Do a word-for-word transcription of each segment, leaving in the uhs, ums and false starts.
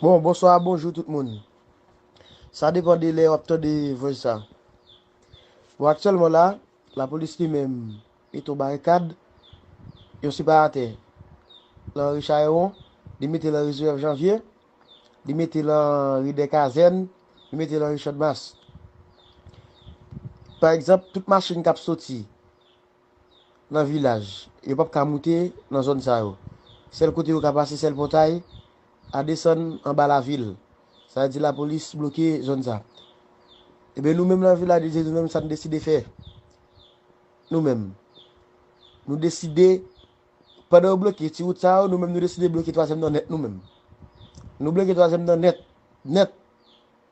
Bon, bonswa, bonjou tout moun. Sa depann de lè w ap tande voice sa. Bon, aktyèlman la, lapolis li menm mete yon barikad, yon separatè, nan ri Chayewon, li mete nan ri Jozèf Janvye, li mete nan ri Dèkazèn, li mete nan ri Chanmas. Pa egzanp, tout machin k ap soti nan vilaj, yo p ap ka moute nan zòn sa yo. Sèl kote yo ka pase, sèl pòtay a desann anba lavil. Sa vle di lapolis bloke zòn sa. Ebyen, nou menm nan Vilaj de Dye, nou menm sa n deside fè. Nou menm. Nou deside, pandan yo bloke ti wout sa yo, nou menm nou deside bloke twazyèm nan nèt nou menm. Nou bloke twazyèm nan nèt, nèt.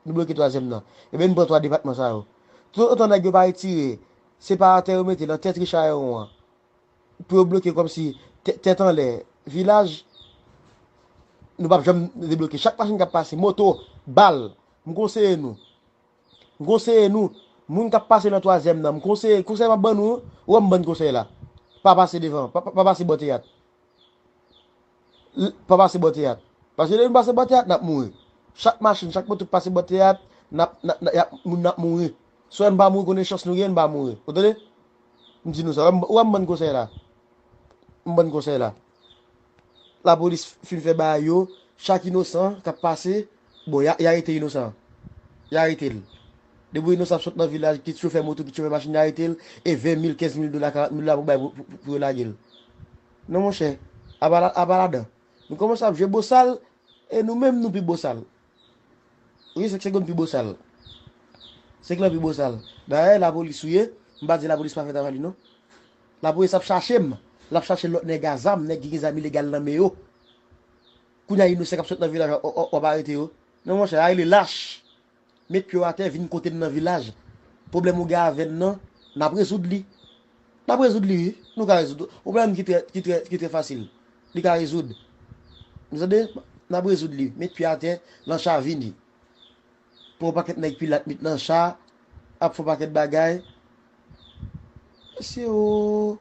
Nou bloke twazyèm nan. Ebyen, n pran twa depatman sa yo. Toutotan nèg yo pa retire separatè yo mete nan tèt ri Chayewon an, pou yo bloke kòmsi tè-, tèt anlè vilaj, nou p ap janm debloke. Chak machin k ap pase, moto, bal, m konseye nou. M konseye nou, moun k ap pase nan twazyèm nan, m konseye, konsèy m ap ban nou, ou wè m ban n konsèy la. Pa pase devan, pa, pa, pa pase bò teyat. L-, pa pase bò teyat. Paske lè nou pase bò teyat, n ap mouri. Chak machin, chak moto k pase bò teyat, n ap, n ap, n ap, y ap, moun nan ap mouri. Swa n pa mouri, konnen chans nou gen, n pa mouri. Ou tande? M di nou sa. Ou wè m, ou wè m ban n konsèy la. M ban n konsèy la. Lapolis fin fè bagay yo, chak inosan k ap pase, bon, y a, y arete inosan an. Y arete l. Depi inosan ap sot nan vilaj, kit chofè moto, kit chofè machin, y arete l, e ven mil, kenz mil dola, karant mil dola pou bay pou, pou, pou yo lage l. Non, monchè, apa la, apa ladan. Nou kòmanse ap jwe bosal, e nou menm nou pi bosal. Wi, se, se Segonn pi bosal. Se Segonn pi bosal. Dayè, lapolis ou ye, m pa di lapolis pa fè travay li, non. Lapolis ap chache m. L ap chache lòt nèg a zam, nèg ki gen zam ilegal nan men yo. Kounye a, inosan k ap sot nan vilaj, w, w, w ap arete yo. Non, monchè, a rele lach. Met pye w atè, vin kote n nan vilaj. Pwoblèm ou gen avè n nan, n ap rezoud li. N ap rezoud li, wi. Nou ka rezoud. Yon pwoblèm ki trè, ki trè, ki trè fasil. Li ka rezoud. Ou tande? N ap rezoud li. Met pye atè, nan cha vini. Pran yon pakèt nèg pilat met nan cha, ap fè yon pakèt bagay. Mesye o,